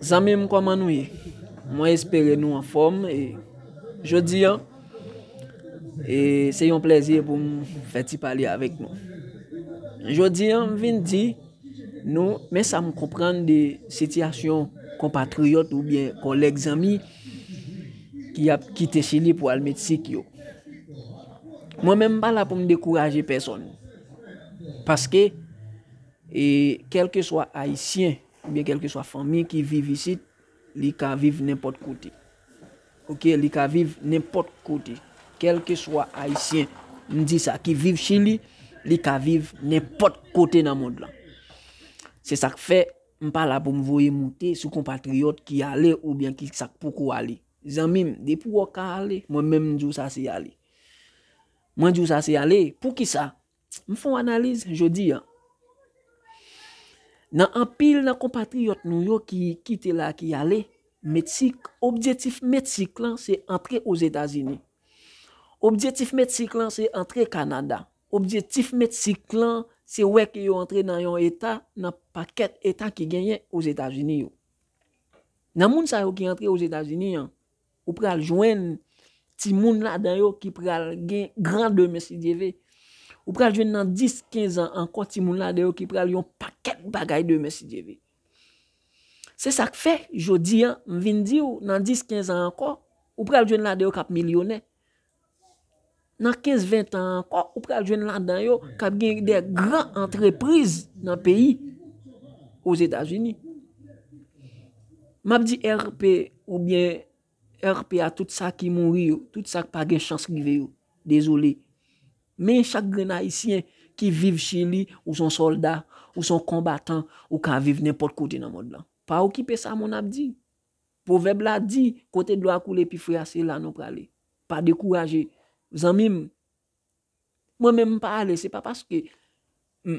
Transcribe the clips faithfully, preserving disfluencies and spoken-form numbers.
Zanmi m, kòman nou ye? Mwen espere nou anfòm. E jodi a, e se yon plèzi pou m fè ti pale avèk nou. Jodi a, m vin di nou, men sa m konprann de sitiyasyon konpatriyòt oubyen kòlèg, zanmi ki ap kite Chili pou al Meksik yo. Mwen menm, m pa la pou m dekouraje pèsonn. Paske, e, kèlkeswa Ayisyen oubyen kèlkeswa fanmi ki viv isit, li ka viv nenpòt kote. Oke, li ka viv nenpòt kote. Kèlkeswa Ayisyen, m di sa, ki viv Chili, li ka viv nenpòt kote nan mond lan. Se sa k fè, m pa la pou m voye moute sou konpatriyòt ki ale oubyen ki sa k poko ale. Zanmi m, depi w ka ale, mwen menm m di w sa se ale. Mwen di w sa se ale. Poukisa? M fè yon analiz jodi a. Nan anpil nan konpatriyòt nou yo ki kite la, ki ale Meksik, objektif Meksik lan se antre Ozetazini. Objektif Meksik lan se antre Kanada. Objektif Meksik lan se wè ke yo antre nan yon eta, nan pakèt eta ki genyen Ozetazini yo. Nan moun sa yo ki antre Ozetazini an, ou pral jwenn timoun ladan yo ki pral gen gran demen si Dye ve. Ou pral jwenn nan dis, kenz an ankò timoun ladan yo ki pral yon pakèt bagay demen si Dye ve. Se sa k fè, jodi a, m vin di w, nan dis, kenz an ankò, ou pral jwenn ladan yo k ap milyonè. Nan kenz, ven tan ankò, ou pral jwenn ladan yo k ap gen de gran antrepriz nan peyi Ozetazini. M ap di R P oubyen R P a tout sa ki mouri yo, tout sa k pa gen chans rive yo. Dezole. Men chak grenn Ayisyen ki viv Chili, ou se yon sòlda, ou se yon konbatan, ou ka viv nenpòt kote nan mond lan. Pa okipe sa moun ap di. Pwovèb la di, kote dlo a koule pi fre a, se la nou prale. Pa dekouraje. Zanmi m, mwen menm m pa ale, se pa paske m,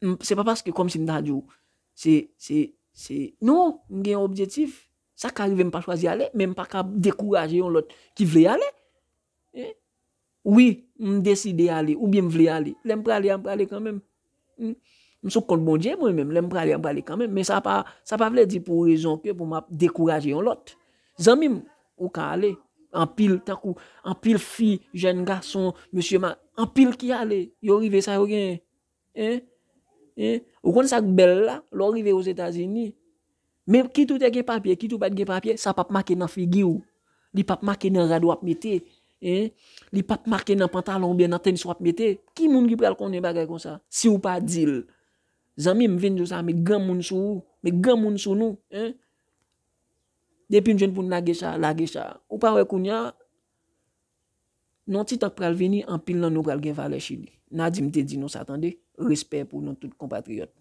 m, se pa paske kòmsi m ta di w, se, se, se, non, m gen yon objektif. Sa ka rive m pa chwazi ale, men m pa ka dekouraje yon lòt ki vle ale. Wi, m deside ale, oubyen m vle ale. Lè m prale a, m prale kanmenm. M sou kont Bondye, mwen menm, lè m prale a, m prale kanmenm. Men sa pa, sa pa vle di pou rezon ke pou m ap dekouraje yon lòt. Zanmi m, ou ka ale. Anpil, tankou, anpil fi, jèn gason, mesye, ma, anpil ki ale. Yo rive, sa yo genyen. Hein? Hein? Ou konn sa k bèl la? Lè w rive Ozetazini, men kit ou te gen papye, kit ou pa t gen papye, sa p ap make nan figi w. Li p ap make nan rad w ap mete. Hein? Li p ap make nan pantalon oubyen nan tenis w ap mete. Ki moun ki pral konnen bagay konsa? Si w pa di l. Zanmi m, vin di w sa, met granmoun sou ou. Met granmoun sou nou. Hein? Depi n jwenn pou n lage cha, lage cha. Ou pa wè kounye a, nan ti tan k pral vini, anpil nan nou pral gen valè Chili. Nadim te di nou sa, tande. Respè pou nou tout, konpatriyòt.